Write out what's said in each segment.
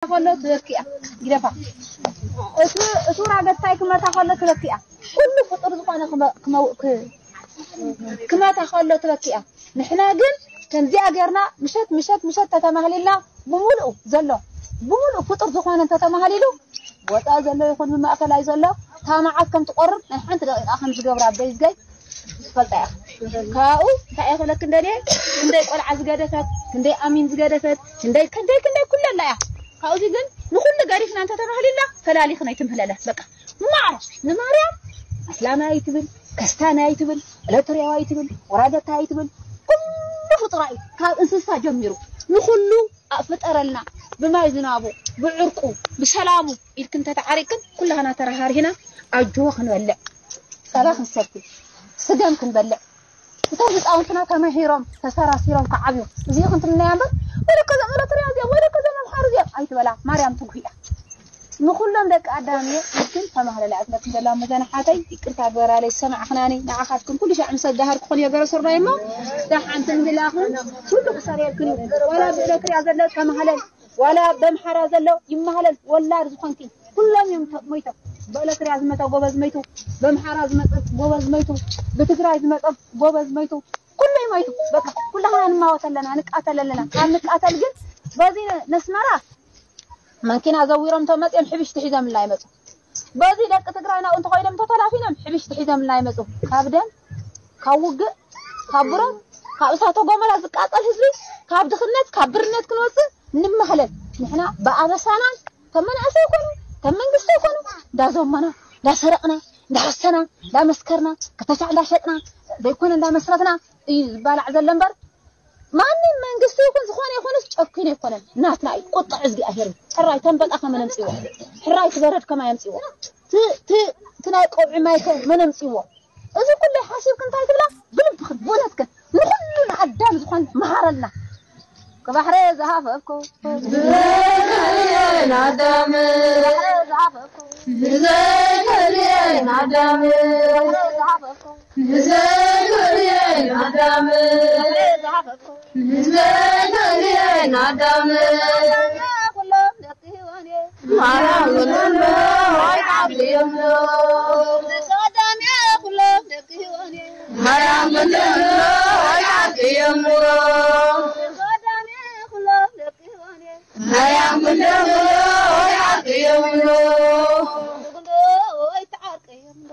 ከሎ ትበኪ እያ። ግደፋ። እቲ እቲ ውራገታይ ክመታ ከሎ ትበኪ እያ። ኩሉ ፍጡር ዝኾነ ክመ- ክመው- ክ- ክመታ ከሎ ትበኪ እያ። ንሕና ግን ከምዚኣ ጌርና ምሸት ምሸት ምሸት ተተማህሊልና ብምሉኡ ዘሎ ብምሉኡ ፍጡር ዝኾነ እንተተማህሊሉ ወፃኢ ዘሎ ይኹን ብማእከላይ ዘሎ ታማዓት ከም ትቆርብ ናይ ሓንቲ ደቂቃ ከም ዝገብራ በይዝገይ ትፈልጣ እያ። ካብኡ እንታይ እየ ክብለክ እንደልየ ክንደይ ቆልዓ ዝገደፈት ክንደይ ኣሚን ዝገደፈት ክንደይ ክንደይ ክንደይ ኩለላ እያ። ካብዚ ግን ንኹሉ ገዲፍና እንተተባህሊና ፈላሊኽና ኣይትምህለለ በቃ ንማዕረ ንማርያም ኣስላማይ ኣይትብል ከስታናይ ኣይትብል ኤለትሪያዊ ኣይትብል ወራደታ ኣይትብል ኩሉ ፍጡራ እዩ ካብ እንስሳ ጀሚሩ ንኹሉ ኣፍጠረልና ብማይ ዝናቡ ብዕርቁ ብሰላሙ ኢልክን ተተዓሪቅክን ኩላህና ተረሃርሂና ኣጅወ ክንበልዕ ጸባ ክንሰቲ ስገም ክንበልዕ እቶም ህፃውንትና ተመሂሮም ተሰራሲሮም ክዓብዩ እዚ ክንትምነያ እምበር ወለከ ዘም ኤለትሪያ እዚኦም ወለከ ዘም ኣምሓሩ እዚኦም ኣይትበላ ማርያም ትጉሂ እያ ንኹሎም ደቂ ኣዳም እየ ግን ተማህለላ እትመት ዘላ መዘናሓተይ ይቅርታ ግበራለይ ዝሰማዕኽናኒ ንዓኻትኩም ኩሉ ሻዕ ምስ ኣጋሃር ክኾን እየ ገረሰራይ እሞ ደሓን ትንግላኽን ኩሉ ክሰርየልክን እዩ ዋላ ብኤለትሪያ ዘሎ ተማህለል ዋላ በምሓራ ዘሎ ይመሃለል ወላድ ዝኾንኪ ኩሎም እዮም ተ- ሞይቶም ብኤለትሪያ ዝመተ ጎበዝ መይቱ በምሓራ ዝመፀ ጎበዝ መይቱ ብትግራይ ዝመፀ ጎበዝ መይቱ ኩሉ ይመይቱ በቃ ኩላህና ንማወት ኣለና ንቃተል ኣለና ካብ ንቃተል ግን በዚ ነስመራ መኪና ዘዊሮም ተመፅኦም ሕብሽቲ ሒዞምልና ይመፁ በዚ ደቂ ትግራይ ናብኡ እንተኾይኖም ተተላፊኖም ሕብሽቲ ሒዞምልና ይመፁ ካብ ደም ካብ ውግእ ካብ ብረት ካብ እሳተ ጎመራ ዝቃፀል ህዝቢ ካብ ድኽነት ካብ ብርነት ክንወፅእ ንመሃለል ንሕና ብኣበሳናን ከም መናእሰይ ይኮኑ ከም መንግስቲ ይኮኑ እንዳዘመና እንዳሰረቅና እንዳሓሰና እንዳመስከርና ከተቻዕ እንዳሸጥና ዘይኮነ እንዳመስረትና እዩ ዝባላዕ ዘሎ እምበር ማንም መንግስቲ ይኹን ዝኾነ ይኹንስ ጨኪኑ ኣይኮነን ናትና እዩ ቁጥዕ እግዚኣብሔር ሕራይ ተንበጣ ከመን ኣምፅዎ ሕራይ ትበረድ ከማይ ኣምፅዎ ቲ ናይ ቀውዒ ማይ ከመን ኣምፅዎ እዚ ኩሉ ሓሲብክ እንታይ ትብላ ብልብክን ብእውነትክን ንኩሉ ንኣዳም ዝኾን መሃረልና ክባሕረ ዝሃፈብኮ ብዘይከልየን ኣዳም ብዘይከልየን ኣዳም ብዘይከልየን ኣዳም ብዘይከልየን ኣዳም ኩሎም ደቂ ሔዋን እዮም ማርያም ግድል ዶ ኣይትዓብድዮም ዶ ደቂ ኣዳም እዮም ኩሎም ደቂ ሔዋን እዮም ማርያም ግድል ዶ ኣይትዓብድዮም ዶ ደቂ ኣዳም እዮም ኩሎም ደቂ ሔዋን እዮም ማርያም ግድል ዶ ኣይትዓብድዮም ዶ ደቂ ዶ ኣይትዓርቅዮም ዶ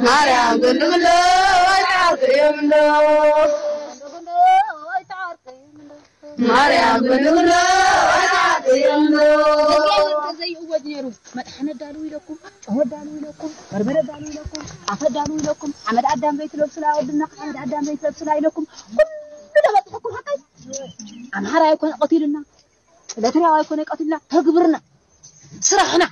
ማርያም ግድል ዶ ኣይትዓብድዮም ዶ ደቂ ዶ ኣይትዓርቅዮም ዶ ማርያም ግድል ዶ ኣይትዓብድዮም ዶ ዘይእወጅ ነይሩ መጥሓነ ዳሉ ኢለኩም ጨው ዳሉ ኢለኩም በርበረ ዳሉ ኢለኩም ኣፈ ዳሉ ኢለኩም ሓመድ ኣዳም ዘይትለብሱላ ወድና ሓመድ ኣዳም ዘይትለብሱላ ኢለኩም ኩሉ ደበፅሕኩም ሓቀይ ኣምሓራ ኣይኮነ ቀቲሉና ኤለትሪያዊ ኣይኮነ ቀቲሉና ተግብርና ስራሕና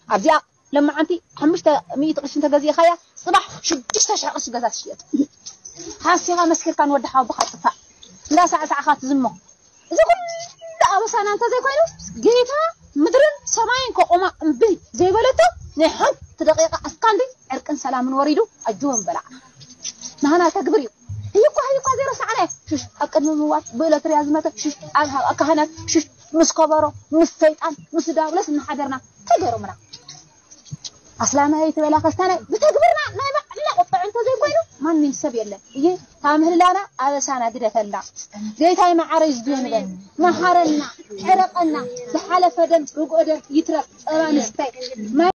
ኣብዚኣ ለማዓንቲ ሓሙሽተ ሚእቲ ቅርሺ እንተገዚእኻያ ፅባሕ ሽዱሽተ ሽሕ ቅርሺ ገዛ ትሽየጥ ሓሲኻ መስኪርካ ንወዲ ሓወቦኻ ጥፋእ እንዳሳዕሳዕኻ ትዝሞ እዚ ኩሉ ኣበሳና እንተዘይኮይኑ ጌታ ምድርን ሰማይን ከቆማ እምቢ ዘይበለቶ ናይ ሓንቲ ደቂቃ እስካንዲ ዕርቅን ሰላምን ወሪዱ ኣጅወን በላዕ ናህና ተግብር እዩ ህይኳ ህይኳ ዘይረሳዕና ሽሽ ኣብ ቅድሚ ምዋት ብእለት ርያ ዝመተ ሽሽ ኣብ ሃብ ኣካህናት ሽሽ ምስ ከበሮ ምስ ሰይጣን ምስ ዳብለስ እናሓደርና ተገይሮምና ኣስላማይ ትበላ ከስታናይ ብተግብርና ናይ ባዕልና ቁጥዕ እንተዘይኮይኑ ማንም ሰብ የለን እየ ካብ ምህልላና ኣበሳና ግደፈልና ጌታይ መዓረይ ዝድዮ ንበል መሓረና ሕረቀና ዝሓለፈ ደም ርግኦ ደም ይትረፍ ፀባ ንስታይ